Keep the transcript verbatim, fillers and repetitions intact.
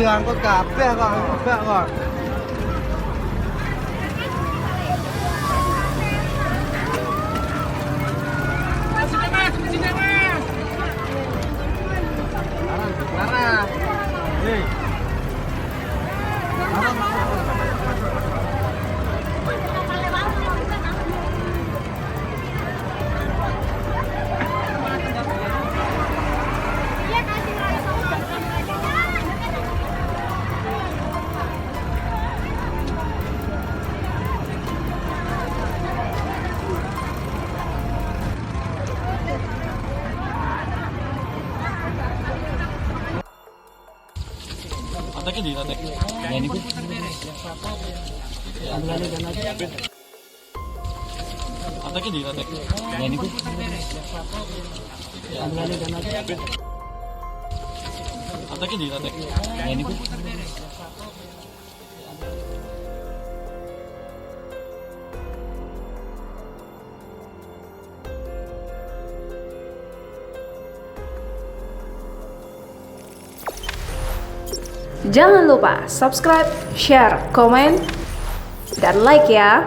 Angkut kabeh kok, angkut kabeh kok. Atek ini, atek. Yang ini. Atek ini, atek. Yang ini. Atek ini, atek. Yang ini. Jangan lupa subscribe, share, komen, dan like ya.